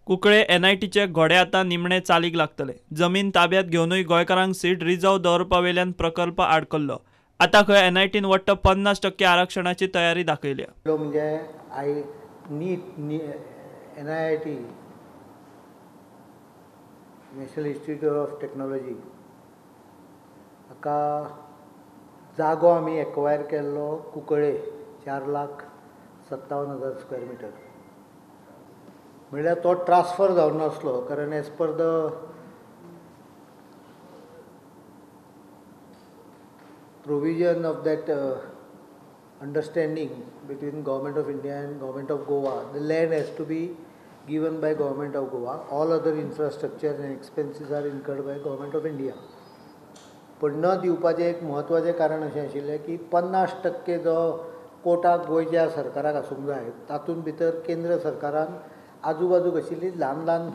कुंकळे एनआयटीचे घोडे आतां निमणे चालीक लागतले. जमीन ताब्यात घेवनूय गोंयकारांक सीट रिजर्व दवरपा वेल्यान प्रकल्प आडकल्लो. आतां खंय एनआयटीन वट्ट 50% आरक्षणाची तयारी दाखयल्या. म्हणजे I NEET NIIT National Institute of Technology हाका जागो आमी एक्वायर केल्लो कुंकळे 4,57,000 स्क्वेअर मिटर. म्हणल्यार तो ट्रान्सफर जावन नासलो, कारण as per the provision of that understanding between Government of India and Government of Goa, the land has to be given by Government of Goa. All other infrastructure and expenses are incurred by Government of India. पण न दिवपाचें एक म्हत्वाचें कारण अशें आशिल्लें की 50% जो कोटा गोंयच्या सरकाराक आसूंक जाय तातूंत भितर केंद्र सरकारान आजूबाजूक आशिल्ली ल्हान ल्हान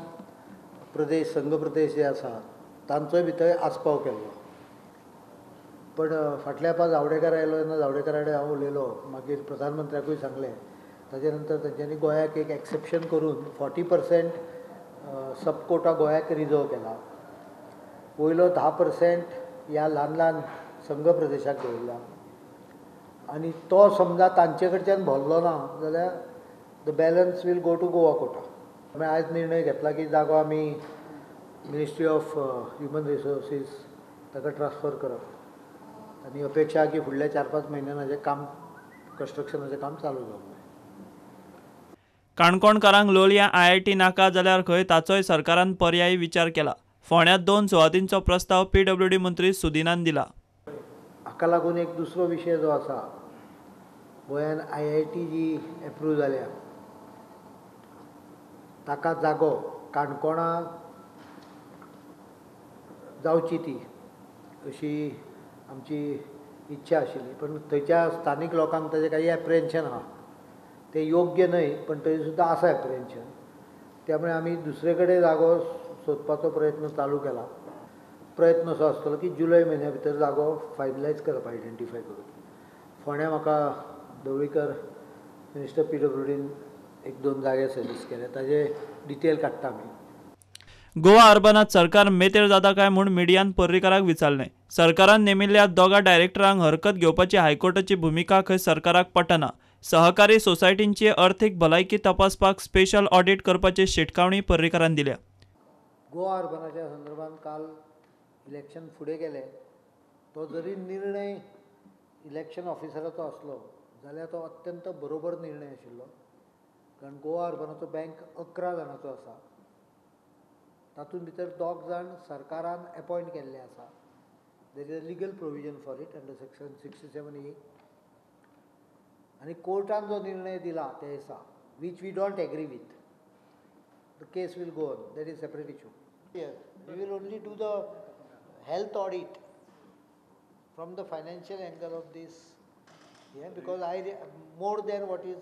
प्रदेश, संघ प्रदेश जे आसा तांचोय भितर आस्पाव केल्लो. पण फाटल्या पा जावडेकर आयलो तेन्ना जावडेकरा कडेन हांव उलयलो, मागीर प्रधानमंत्र्याकूय सांगलें. ताजे नंतर तेंच्यांनी गोंयाक एक एक्सेप्शन करून 40% सब कोटा गोंयाक रिजर्व केला. वयलो 10% ह्या ल्हान ल्हान संघ प्रदेशाक दवरला आनी तो समजा तांचे कडच्यान भरलो ना जाल्यार the balance will go to Goa quota. आमी आयज निर्णय घेतला की जागो आमी मिनिस्ट्री ऑफ ह्युमन रिसोर्सीस ताका ट्रान्सफर करप आनी अपेक्षा की फुडल्या 4-5 म्हयन्यान हाजें काम, कन्स्ट्रक्शनाचें काम चालू जावंक जाय. काणकोणकारांक लोलयां आयआयटी नाका जाल्यार खंय ताचोय सरकारान पर्यायी विचार केला. फोंड्यांत 2 सुवातींचो प्रस्ताव पीडब्ल्यूडी मंत्री सुदिनान दिला. हाका लागून एक दुसरो विशय जो आसा, गोंयान आयआयटी जी एप्रूव जाल्या ताका जागो काणकोणा जावची ती अशी आमची इच्छा आशिल्ली, पण थंयच्या स्थानीक लोकांक ताजें काही एप्रिहेन्शन आहा, तें योग्य न्हय पण तरी सुद्दां आसा एप्रिहेन्शन. त्यामुळे आमी दुसरे कडेन जागो सोदपाचो प्रयत्न चालू केला. प्रयत्न असो आसतलो की जुलय म्हयन्या भितर जागो फायनलायज करप, आयडेंटिफाय करून. फोंड्या म्हाका ढवळीकर मिनिस्टर पीडब्ल्यूडीन 1-2 जागे सजेस्ट केले, ताजे डिटेल काडटा आमी. गोवा अर्बनात सरकार मेतेर जाता काय म्हूण मिडियान पर्रीकाराक विचारलें. सरकारान नेमिल्ल्या 2 डायरेक्टरांक हरकत घेवपाची हायकोर्टाची भुमिका खंय सरकाराक पटना. सहकारी सोसायटींची अर्थीक भलायकी तपासपाक स्पेशल ऑडिट करपाची शिटकावणी पर्रीकारान दिल्या. गोवा अर्बनाच्या संदर्भात काल इलेक्शन फुडें गेलें, तो जरी निर्णय इलेक्शन ऑफिसराचो आसलो जाल्यार तो अत्यंत बरोबर निर्णय आशिल्लो, कारण गोवा अर्बनाचो बँक 11 जाणांचो आसा, तातूंत भितर 2 जाण सरकारान एपॉयंट केल्ले आसा. There is a legal provision for it under section 67A. आनी कोर्टान जो निर्णय दिला ते दिसा, which we don't agree with, the case will go on, that is separate issue. We will only do the health audit from the financial angle of this, because I more than what is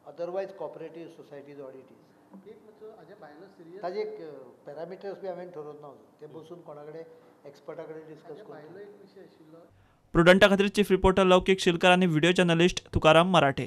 otherwise cooperative societies audit is. ताजे parameters बी हांवें ठरोवन ना, ते बसून कोणा कडेन एक्सपर्टा कडेन discuss करून. प्रुडंटा खातीर चीफ रिपोर्टर लौकीक शिलकर आनी व्हिडिओ जर्नलिस्ट तुकाराम मराठे.